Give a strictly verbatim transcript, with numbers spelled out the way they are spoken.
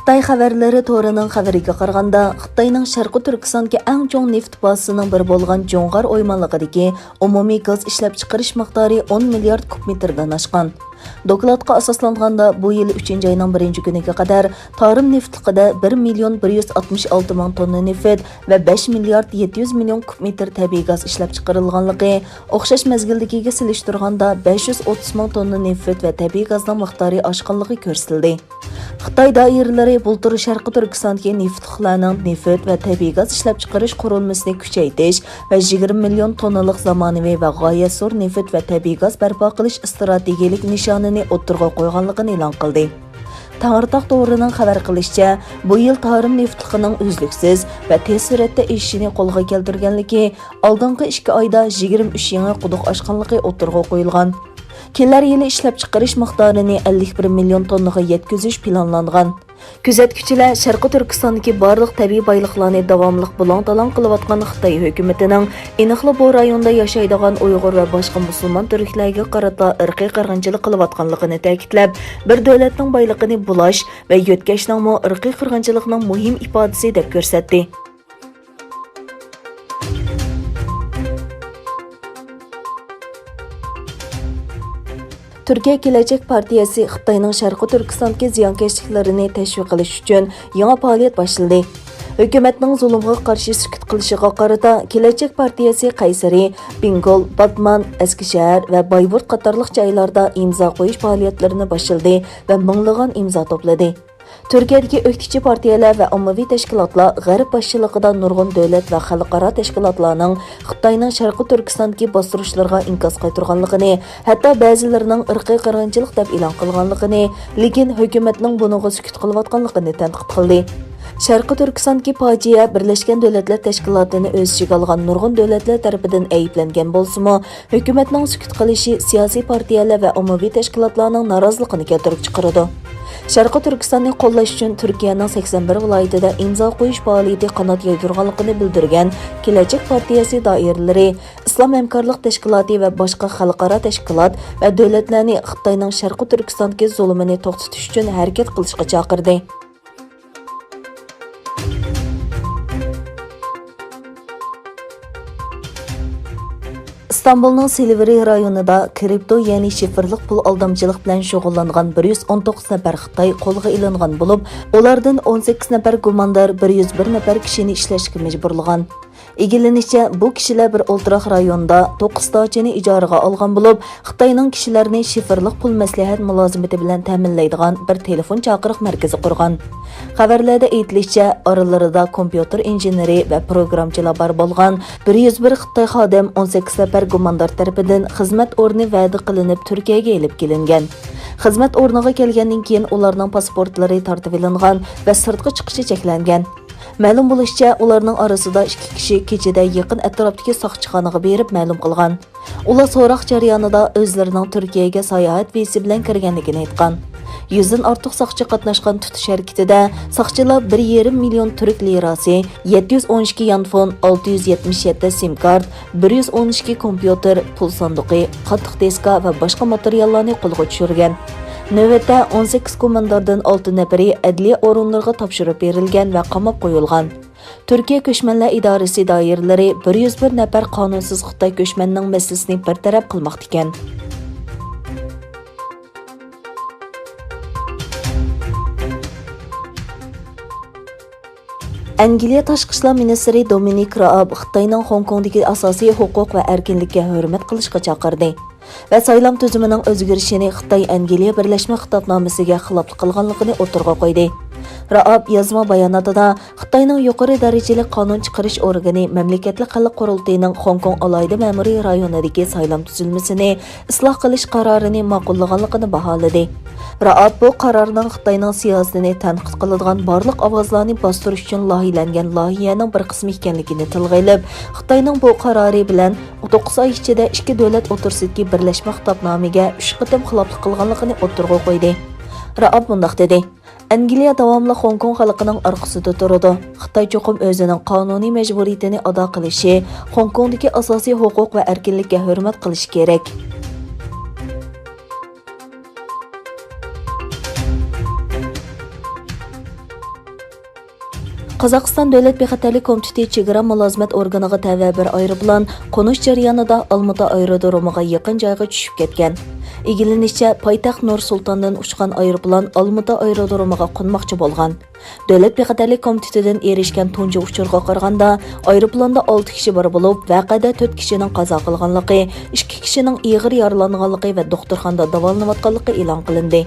خىتاي خەۋەرلىرى تورىنىڭ خەۋىرىگە قارىغاندا، خىتاينىڭ شەرقىي تۈركىستاندىكى ئەڭ چوڭ نېفىت بازىسىنىڭ بىرى بولغان جۇڭغار ئويمانلىقىدىكى ئومۇمىي گاز ئىشلەپچىقىرىش مىقدارى ئون مىليارد كۇب مېتىردىن ئاشقان. دوكلاتقا ئاساسلانغاندا، بۇ يىل ئۈچىنچى ئاينىڭ بىرىنچى كۈنىگە قەدەر تارىم نېفىتلىقىدا بىر مىليون بىر يۈز ئاتمىش ئالتە مىڭ توننا نېفىت ۋە بەش مىليارد يەتتە يۈز مىليون كۇب مېتىر تەبىئىي گاز ئىشلەپچىقىرىلغانلىقى، ئوخشاش مەزگىلدىكىگە سېلىشتۇرغاندا بەش يۈز ئوتتۇز مىڭ توننا نېفىت ۋە تەبىئىي گازنىڭ مىقدارى ئاشقانلىقى كۆرسىتىلدى. خىتاي دائىرىلىرى بۇلتۇر شەرقىي تۈركىستاندىكى نېفىتلىقلارنىڭ نېفىت ۋە تەبىئىي گاز ئىشلەپچىقىرىش قۇرۇلمىسىنى كۈچەيتىش ۋە يىگىرمە مىليون توننىلىق زامانىۋى ۋە غايەت زور نېفىت ۋە تەبىئىي گاز بەرپا قىلىش ئىستراتېگىيەلىك نىشانىنى ئوتتۇرىغا قويغانلىقىنى ئېلان قىلدى. تەڭرىتاغ تورىنىڭ خەۋەر قىلىشىچە، بۇ يىل تارىم نېفىتلىقىنىڭ ئۈزلۈكسىز ۋە تېز سۈرئەتتە ئېشىشىنى قولغا كەلتۈرگەنلىكى، ئالدىنقى ئىككى ئايدا يىگىرمە ئۈچ يېڭى قۇدۇق ئاچقانلىقى ئوتتۇرىغا قويۇلغان. كېلەر يىلى ئىشلەپچىقىرىش مىقدارىنى ئەللىك بىر مىليون توننىغا يەتكۈزۈش پىلانلانغان. كۆزەتكۈچىلەر شەرقىي تۈركىستاندىكى بارلىق تەبىئىي بايلىقلارنى داۋاملىق بۇلاڭ-تالاڭ قىلىۋاتقان خىتاي ھۆكۈمىتىنىڭ، ئېنىقلا بۇ رايوندا ياشايدىغان ئۇيغۇر ۋە باشقا مۇسۇلمان تۈركلەرگە قارىتا ئىرقىي قىرغىنچىلىق قىلىۋاتقانلىقىنى تەكىتلەپ، بىر دۆلەتنىڭ بايلىقىنى بۇلاش ۋە يۆتكەشنىڭمۇ ئىرقىي قىرغىنچىلىقنىڭ مۇھىم ئىپادىسى دەپ كۆرسەتتى. تۈركىيە كېلەچەك پارتىيەسى خىتاينىڭ شەرقىي تۈركىستاندىكى زىيانكەشلىكلىرىنى تەشۋىق قىلىش ئۈچۈن يېڭى پائالىيەت باشلىدى. ھۆكۈمەتنىڭ زۇلۇمغا قارشى سۈكۈت قىلىشىغا قارىتا، كېلەچەك پارتىيەسى قەيسەرى، بىڭگول، باتمان، ئەسكىشەھەر ۋە بايبۇرت قاتارلىق جايلاردا ئىمزا قويۇش پائالىيەتلىرىنى باشلىدى ۋە مىڭلىغان ئىمزا توپلىدى. تۈركىيەدىكى ئۆكتىچى پارتىيەلەر ۋە ئاممىۋى تەشكىلاتلار غەرب باشچىلىقىدا نۇرغۇن دۆلەت ۋە خەلقئارا تەشكىلاتلارنىڭ خىتاينىڭ شەرقىي تۈركىستاندىكى باستۇرۇشلىرىغا ئىنكاس قايتۇرغانلىقىنى، ھەتتا بەزىلىرىنىڭ ئىرقىي قىرغىنچىلىق دەپ ئېلان قىلغانلىقىنى، لېكىن ھۆكۈمەتنىڭ بۇنىڭغا سۈكۈت قىلىۋاتقانلىقىنى تەنقىد قىلدى. شەرقىي تۈركىستاندىكى پاجىئە بىرلەشكەن دۆلەتلەر تەشكىلاتىنى ئۆز ئىچىگە ئالغان نۇرغۇن دۆلەتلەر تەرىپىدىن ئەيىبلەنگەن بولسىمۇ، ھۆكۈمەتنىڭ سۈكۈت قىلىشى سىياسىي پارتىيەلەر ۋە ئاممىۋى تەشكىلاتلارنىڭ نارازىلىقىنى كەلتۈرۈپ چىقىرىدۇ. شەرقىي تۈركىستاننى قوللاش ئۈچۈن تۈركىيەنىڭ سەكسەن بىر ۋىلايىتىدە ئىمزا قويۇش پائالىيىتى قانات يايدۇرغانلىقىنى بىلدۈرگەن كېلەچەك پارتىيەسى دائىرىلىرى ئىسلام ھەمكارلىق تەشكىلاتى ۋە باشقا خەلقئارا تەشكىلات ۋە دۆلەتلەرنى خىتاينىڭ شەرقىي تۈركىستاندىكى زۇلۇمىنى توختىتىش ئۈچۈن ھەرىكەت قىلىشقا چاقىردى. ئىستانبۇلنىڭ سىلىۋرى رايونىدا كرىپتو، يەنى شىفىرلىق پۇل ئالدامچىلىق بىلەن شۇغۇللانغان بىر يۈز ئون توققۇز نەپەر خىتاي قولغا ئېلىنغان بولۇپ، ئۇلاردىن ئون سەككىز نەپەر گۇماندار، بىر يۈز بىر نەپەر كىشىنى ئىشلەشكە مەجبۇرلىغان. ئىگىلىنىشىچە، بۇ كىشىلەر بىر ئولتۇراق رايوندا توققۇز داچىنى ئىجارىگە ئالغان بولۇپ، خىتاينىڭ كىشىلەرنى شىفىرلىق پۇل مەسلىھەت مۇلازىمىتى بىلەن تەمىنلەيدىغان بىر تېلېفون چاقىرىق مەركىزى قۇرغان. خەۋەرلەردە ئېيتىلىشىچە، ئارىلىرىدا كومپيۇتېر ئىنژېنېرى ۋە پروگراممىچىلار بار بولغان بىر يۈز بىر خىتاي خادىم، ئون سەككىز نەپەر گۇماندار تەرىپىدىن خىزمەت ئورنى ۋەدە قىلىنىپ، تۈركىيەگە ئېلىپ كېلىنگەن. خىزمەت ئورنىغا كەلگەندىن كېيىن، ئۇلارنىڭ پاسپورتلىرى تارتىۋېلىنغان ۋە سىرتقا چىقىشى چەكلەنگەن. مەلۇم بولۇشىچە، ئۇلارنىڭ ئارىسىدا ئىككى كىشى كېچىدە يېقىن ئەتراپتىكى ساقچىخانىغا بېرىپ مەلۇم قىلغان. ئۇلار سوراق جەريانىدا ئۆزلىرىنىڭ تۈركىيەگە ساياھەت ۋىزىسى بىلەن كىرگەنلىكىنى ئېيتقان. يۈزدىن ئارتۇق ساقچى قاتناشقان تۇتۇش ھەرىكىتىدە ساقچىلار بىر يېرىم مىليون تۈرك لىراسى، يەتتە يۈز ئون ئىككى يانفون، ئالتە يۈز يەتمىش يەتتە سىم كارت، بىر يۈز ئون ئىككى كومپيۇتېر، پۇل ساندۇقى، قاتتىق دىسكا ۋە باشقا ماتېرىياللارنى قولغا چۈشۈرگەن. نۆۋەتتە ئون سەككىز گۇمانداردىن ئالتە نەپىرى ئەدلىيە ئورۇنلىرىغا تاپشۇرۇپ بېرىلگەن ۋە قاماپ قويۇلغان. تۈركىيە كۆچمەنلەر ئىدارىسى دائىرىلىرى بىر يۈز بىر نەپەر قانۇنسىز خىتاي كۆچمەننىڭ مەسىلىسىنى بىر تەرەپ قىلماقتا ئىكەن. ئەنگلىيە تاشقى ئىشلار مىنىستىرى دومىنىك رائاب خىتاينىڭ خوڭكوڭدىكى ئاساسىي ھوقۇق ۋە ئەركىنلىككە ھۆرمەت قىلىشقا چاقىردى ۋە سايلام تۈزۈمىنىڭ ئۆزگىرىشىنى خىتاي ئەنگلىيە بىرلەشمە خىتابنامىسىگە خىلاپلىق قىلغانلىقىنى ئوتتۇرىغا قويدى. رائاب يازما باياناتىدا، خىتاينىڭ يۇقىرى دەرىجىلىك قانۇن چىقىرىش ئورگىنى مەملىكەتلىك خەلق قۇرۇلتىيىنىڭ خوڭكوڭ ئالاھىدە مەمۇرىي رايونىدىكى سايلام تۈزۈلمىسىنى ئىسلاھ قىلىش قارارىنى ماقۇللىغانلىقىنى باھالىدى. رائاب بۇ قارارنىڭ خىتاينىڭ سىياسىتىنى تەنقىد قىلىدىغان بارلىق ئاۋازلارنى باستۇرۇش ئۈچۈن لايىھەلەنگەن لايىھەنىڭ بىر قىسمى ئىكەنلىكىنى تىلغا ئېلىپ، خىتاينىڭ بۇ قارارى بىلەن توققۇز ئاي ئىچىدە ئىككى دۆلەت ئوتتۇرىسىدىكى بىرلەشمە خىتابنامىگە ئۈچ قېتىم خىلاپلىق قىلغانلىقىنى ئوتتۇرىغا قويدى. رائاب مۇنداق دېدى، ئەنگلىيە داۋاملىق خوڭكوڭ خەلقىنىڭ ئارقىسىدا تۇرىدۇ. خىتاي چوقۇم ئۆزىنىڭ قانۇنىي مەجبۇرىيىتىنى ئادا قىلىشى، خوڭكوڭدىكى ئاساسىي ھوقۇق ۋە ئەركىنلىككە ھۆرمەت قىلىشى كېرەك. قازاقىستان دۆلەت بىخەتەرلىك كومىتېتى چېگرا مۇلازىمەت ئورگىنىغا تەۋە بىر ئايروپىلان قونۇش جەريانىدا ئالمۇتا ئايرودرومىغا يېقىن جايغا چۈشۈپ كەتكەن. ئىگىلىنىشىچە، پايتەخت نۇر سۇلتاندىن ئۇچقان ئايروپىلان ئالمۇتا ئايرودرومىغا قونماقچى بولغان. دۆلەت بىخەتەرلىك كومىتېتىدىن ئېرىشكەن تۇنجى ئۇچۇرغا قارىغاندا، ئايروپىلاندا ئالتە كىشى بار بولۇپ، ۋەقەدە تۆت كىشىنىڭ قازا قىلغانلىقى، ئىككى كىشىنىڭ ئېغىر يارىلانغانلىقى ۋە دوختۇرخانىدا داۋالىنىۋاتقانلىقى ئېلان قىلىندى.